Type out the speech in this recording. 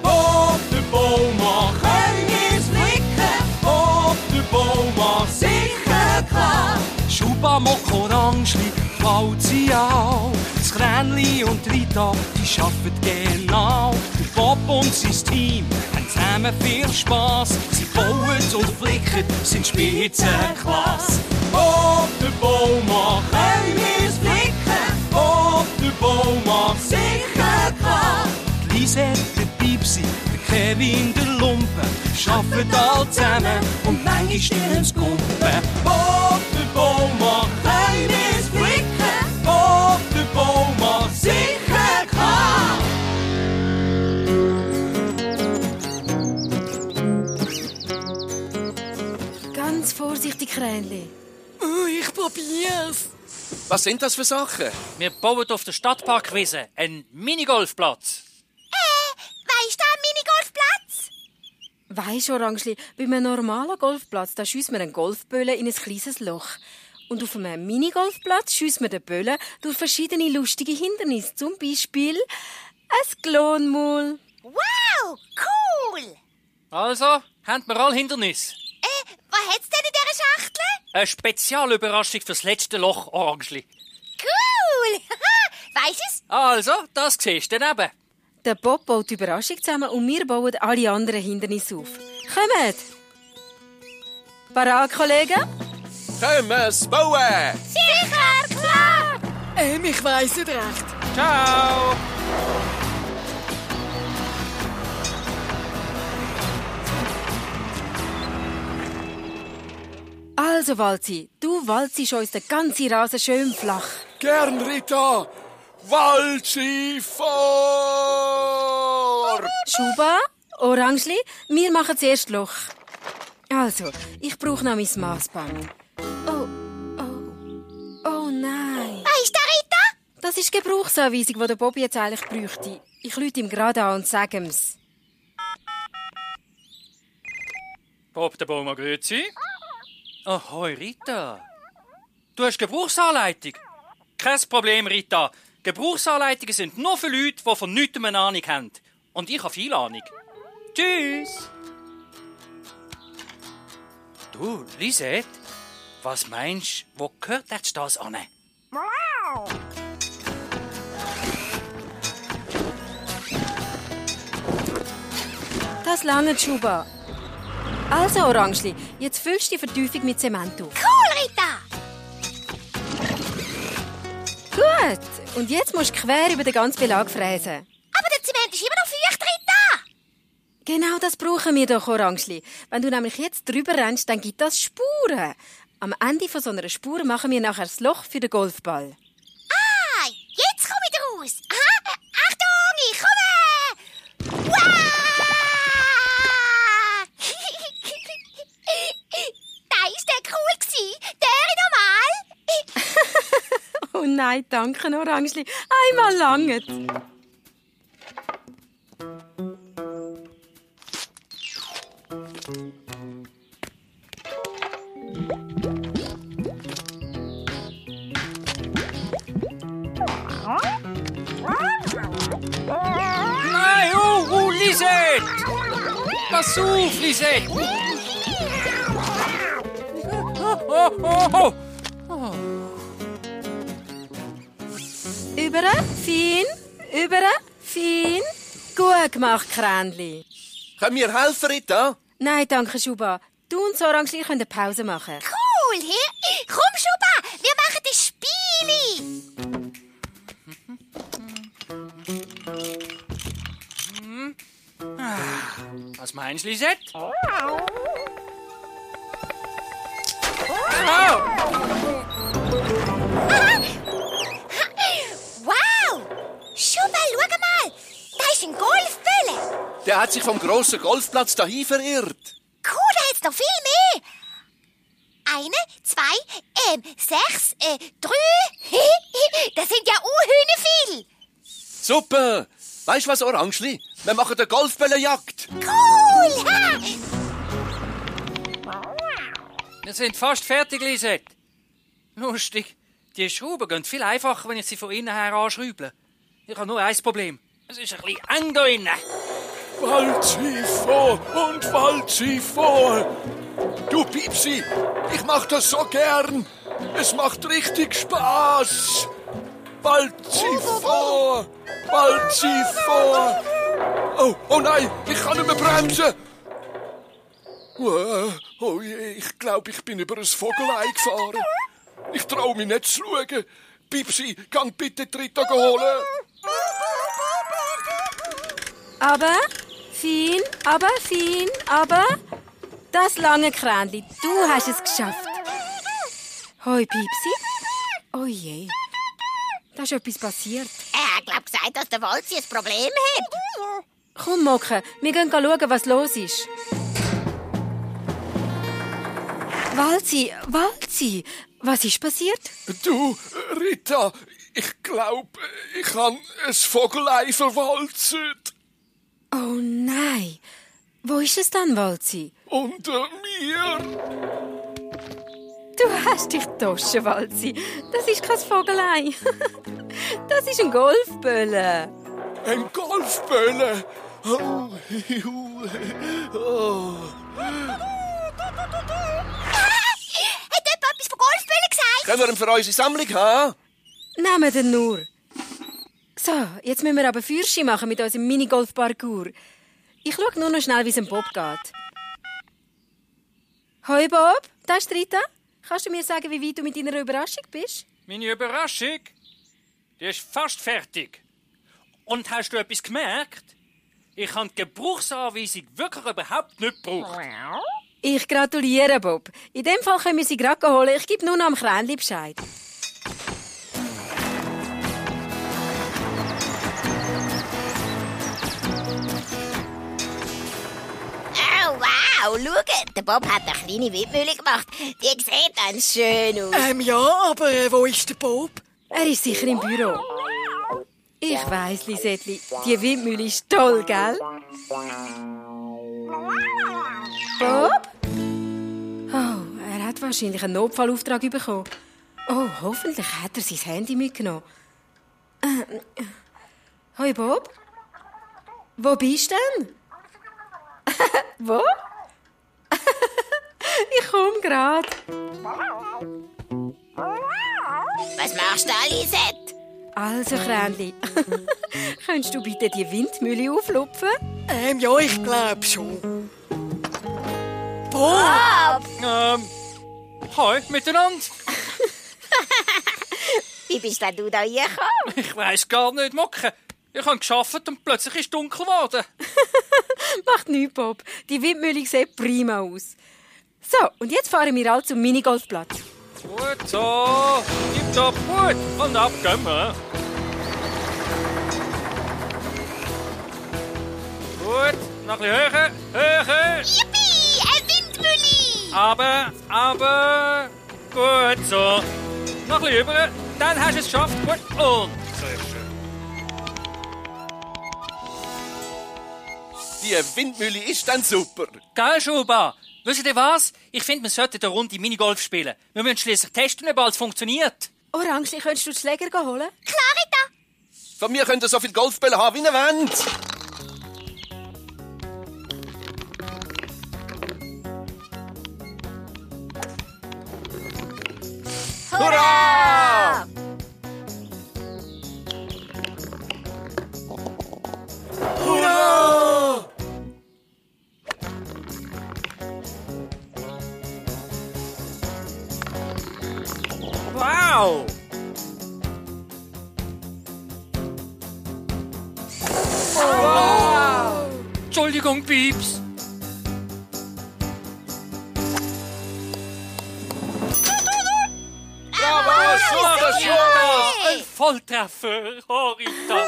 Op de boom können wir's flicken, op de boom sicher klar. Schuba, Mock, Orangeli, Falzi auch. Das Kränli und Rita, die arbeiten genau. Der Bob und sein Team haben zusammen viel Spass. Sie bauen und flicken, sind Spitzenklasse. Op de boom können wir's flicken, op de boom sicher klar. Die Lisette, der Pipsi, der Kevin, der Lumpen, arbeiten alle zusammen und manchmal stillen's Kumpen. Op de boom können wir's flicken, op de boom sicher klar. Ganz vorsichtig, Kränli. Ich probier's. Was sind das für Sachen? Wir bauen auf der Stadtparkwiese einen Minigolfplatz. Weisst du, ein Minigolfplatz? Weisst du, Orangeli, bei einem normalen Golfplatz da schiessen wir einen Golfböllen in ein kleines Loch. Und auf einem Minigolfplatz schiessen wir den Böllen durch verschiedene lustige Hindernisse. Zum Beispiel ein Klonmaul. Wow, cool! Also, haben wir alle Hindernisse. Was hat's denn in dieser Schachtel? Eine Spezialüberraschung fürs letzte Loch, Orangeli. Cool! Weisst du's? Also, das siehst du daneben. Der Bob baut die Überraschung zusammen und wir bauen alle anderen Hindernisse auf. Kommt! Parat, Kollegen? Können wir's bauen? Sicher, klar! Ich weiss nicht recht. Ciao! Also, Walzi, du walzst uns den ganzen Rasen schön flach. Gern, Rita. Walzi vor! Schuba, Orangeli, wir machen zuerst Loch. Also, ich brauche noch mein Massband. Oh nein. Weisst du, Rita? Das ist die Gebrauchsanweisung, die der Bobby jetzt eigentlich bräuchte. Ich rufe ihm gerade an und sage ihm's. Bob, der Baum, grüezi. Ahoi, Rita. Du hast Gebrauchsanleitung. Kein Problem, Rita. Gebrauchsanleitungen sind nur für Leute, die von nichts eine Ahnung haben. Und ich habe viel Ahnung. Tschüss. Du, Lisette, was meinst du, wo gehört jetzt das an? Das lange, Schuba. Also, Orangeli, jetzt füllst du die Vertiefung mit Zement auf. Cool, Rita! Gut. Und jetzt musst du quer über den ganzen Belag fräsen. Aber der Zement ist immer noch feucht, Rita! Genau das brauchen wir doch, Orangeli. Wenn du nämlich jetzt drüber rennst, dann gibt das Spuren. Am Ende von so einer Spur machen wir nachher das Loch für den Golfball. Ah, jetzt komme ich raus. Aha, Achtung, ich komme! Wow! Da ist der cool gsi. Der normal. Oh nein, danke, Orangeli. Einmal langet. Nein, Lisette! Pass auf, Lisette! Über, fein. Gut gemacht, Kränli. Können wir helfen, Rita? Nein, danke, Schuba. Du und Orangeli können eine Pause machen. Cool, hier. Komm, Schuba, wir machen das Spieli. Was meinst du, Lisette? Wow! Schuba, schau mal. Da ist ein Golfbälle. Der hat sich vom grossen Golfplatz dahin verirrt. Cool, da hat's noch viel mehr. 1, 2, 6, 3. Das sind ja viel. Super. Weißt du was, Orangeli? Wir machen eine Golfbällenjagd. Cool! Ha! Wir sind fast fertig, Lisette. Lustig. Die Schrauben gehen viel einfacher, wenn ich sie von innen her anschrauble. Ich habe nur ein Problem. Es ist ein bisschen eng da innen. Walzi vor und Walzi vor. Du Piepsi, ich mach das so gern. Es macht richtig Spaß. Walzi vor, Walzi vor. Oh nein, ich kann nicht mehr bremsen. Oh je, ich glaube, ich bin über ein Vogelei gefahren. Ich traue mich nicht zu schauen. Piepsi, gang bitte die Rita holen. Aber fein, aber das lange Kränli, du hast es geschafft. Hoi, Piepsi. Oh je, da ist etwas passiert. Er hat, gesagt, dass der Walzi ein Problem hat. Komm, Mocke, wir gehen schauen, was los ist. Walzi, was ist passiert? Du, Rita, ich glaube, ich habe ein Vogelei verwalzt. Oh nein, wo ist es dann, Walzi? Unter mir. Du hast dich getoschen, Walzi. Das ist kein Vogelei. Das ist ein Golfbölle. Ein Golfbölle. Oh. Hat jemand etwas von Golfbällen gesagt? Können wir ihn für unsere Sammlung haben? Nehmen den nur. So, jetzt müssen wir aber Fürschi machen mit unserem Minigolf-Parcours. Ich schaue nur noch schnell, wie es dem Bob geht. Hoi Bob, da ist Rita. Kannst du mir sagen, wie weit du mit deiner Überraschung bist? Meine Überraschung? Die ist fast fertig. Und hast du etwas gemerkt? Ich habe die Gebrauchsanweisung wirklich überhaupt nicht gebraucht. Ich gratuliere, Bob. In dem Fall können wir sie gerade holen. Ich gebe nur noch am Kränli Bescheid. Oh, wow, schau, der Bob hat eine kleine Windmühle gemacht. Die sieht ganz schön aus. Ja, aber wo ist der Bob? Er ist sicher im Büro. Ich weiss, Lisettli, die Windmühle ist toll, gell? Bob? Oh, er hat wahrscheinlich einen Notfallauftrag bekommen. Oh, hoffentlich hat er sein Handy mitgenommen. Hoi, Bob? Wo bist du denn? Wo? Ich komme gerade. Was machst du da, Lisette? Also, Kränli, könntest du bitte die Windmühle auflupfen? Ja, ich glaube schon. Bob! Hoi, miteinander. Wie bist denn du da hingekommen? Ich weiss gar nicht, Mocke. Ich habe gearbeitet und plötzlich ist es dunkel geworden. Macht nichts, Bob. Die Windmühle sieht prima aus. So, und jetzt fahren wir alle zum Minigolfplatz. Gut so. Tipptopp, gut. Und ab gehen wir. Gut, noch ein bisschen höher. Yippie, eine Windmühle! Aber, gut so. Noch ein bisschen rüber, dann hast du es geschafft. Gut, und sehr schön. Die Windmühle ist dann super. Gell, Schuba? Wisst ihr was? Ich finde, wir sollten eine Runde Minigolf spielen. Wir müssen schließlich testen, ob alles funktioniert. Orangli, könntest du die Schläger holen? Klar, Rita. Von mir könnt ihr so viel Golfbälle haben, wie ihr wollt. Hurra! Hurra! Wow! Entschuldigung, Pieps. Bravo, super, super! Ein Volltreffer, oh Rita.